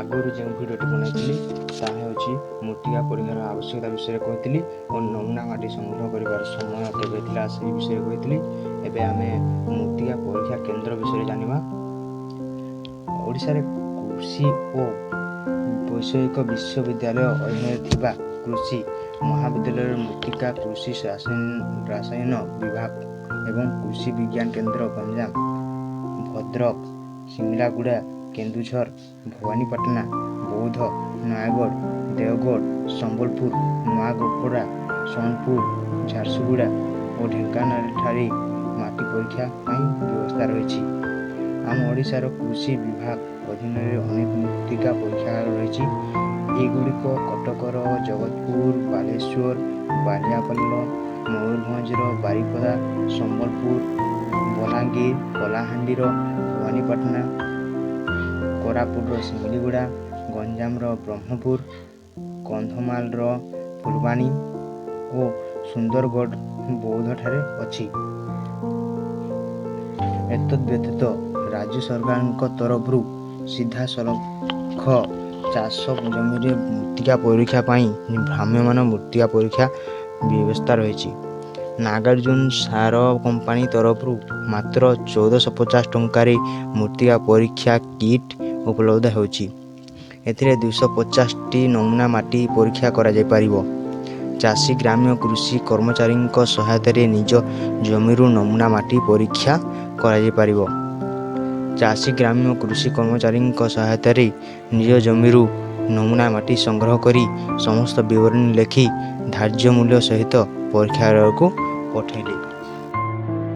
ଆଗରୁ ଯେଉଁ ଭିଡ଼ିଓଟି ବନାଇଥିଲି, ତାହା ହେଉଛି ମୃତ୍ତିକା ପରୀକ୍ଷାର ଆବଶ୍ୟକତା ବିଷୟରେ କହିଥିଲି ଓ ନମୁନା ମାଟି ସଂଗ୍ରହ କରିବାର ସମୟ କେବେ ଥିଲା, ସେହି ବିଷୟରେ କହିଥିଲି। ଏବେ ଆମେ ମୃତ୍ତିକା ପରୀକ୍ଷା କେନ୍ଦ୍ର ବିଷୟରେ ଜାଣିବା। ଓଡ଼ିଶାରେ କୃଷି ଓ ବୈଷୟିକ ବିଶ୍ୱବିଦ୍ୟାଳୟ ଅଧୀନରେ ଥିବା କୃଷି ମହାବିଦ୍ୟାଳୟର ମୃତ୍ତିକା କୃଷି ରସାୟନ ବିଭାଗ ଏବଂ କୃଷି ବିଜ୍ଞାନ କେନ୍ଦ୍ର ଗଞ୍ଜାମ, ଭଦ୍ରକ, ସିମିଳିଗୁଡ଼ା, କେନ୍ଦୁଝର, ଭବାନୀପାଟଣା, ବୌଦ୍ଧ, ନୟାଗଡ଼, ଦେଓଗଡ଼, ସମ୍ବଲପୁର, ନୂଆପଡ଼ା, ସୋନପୁର, ଝାରସୁଗୁଡ଼ା ଓ ଢେଙ୍କାନାଳଠାରେ ମାଟି ପରୀକ୍ଷା ପାଇଁ ବ୍ୟବସ୍ଥା ରହିଛି। ଆମ ଓଡ଼ିଶାର କୃଷି ବିଭାଗ ଅଧୀନରେ ଅନେକ ମୃତ୍ତିକା ପରୀକ୍ଷାଗାର ରହିଛି। ଏଗୁଡ଼ିକ କଟକର ଜଗତପୁର, ବାଲେଶ୍ୱର, ବାଲିଆପାଳ, ମୟୂରଭଞ୍ଜର ବାରିପଦା, ସମ୍ବଲପୁର, ବଲାଙ୍ଗୀର, କଳାହାଣ୍ଡିର ଭବାନୀପାଟଣା, କୋରାପୁଟର ସିମିଳିଗୁଡ଼ା, ଗଞ୍ଜାମର ବ୍ରହ୍ମପୁର, କନ୍ଧମାଳର ଫୁଲବାଣୀ ଓ ସୁନ୍ଦରଗଡ଼ ବୌଦ୍ଧଠାରେ ଅଛି। ଏତଦ୍ ବ୍ୟତୀତ ରାଜ୍ୟ ସରକାରଙ୍କ ତରଫରୁ ସିଧାସଳଖ ଚାଷ ଜମିରେ ମୃତ୍ତିକା ପରୀକ୍ଷା ପାଇଁ ଭ୍ରାମ୍ୟମାନ ମୃତ୍ତିକା ପରୀକ୍ଷା ବ୍ୟବସ୍ଥା ରହିଛି। ନାଗାର୍ଜୁନ ସାର କମ୍ପାନୀ ତରଫରୁ ମାତ୍ର 1450 ଟଙ୍କାରେ ମୃତ୍ତିକା ପରୀକ୍ଷା କିଟ୍ ଉପଲବ୍ଧ ହେଉଛି। ଏଥିରେ 250ଟି ନମୁନା ମାଟି ପରୀକ୍ଷା କରାଯାଇପାରିବ। ଚାଷୀ ଗ୍ରାମ୍ୟ କୃଷି କର୍ମଚାରୀଙ୍କ ସହାୟତାରେ ନିଜ ଜମିରୁ ନମୁନା ମାଟି ପରୀକ୍ଷା କରାଯାଇପାରିବ। ଚାଷୀ ଗ୍ରାମ୍ୟ କୃଷି କର୍ମଚାରୀଙ୍କ ସହାୟତାରେ ନିଜ ଜମିରୁ ନମୁନା ମାଟି ସଂଗ୍ରହ କରି ସମସ୍ତ ବିବରଣୀ ଲେଖି ଧାର୍ଯ୍ୟ ମୂଲ୍ୟ ସହିତ ପରୀକ୍ଷାଗାରକୁ ପଠାଇଲେ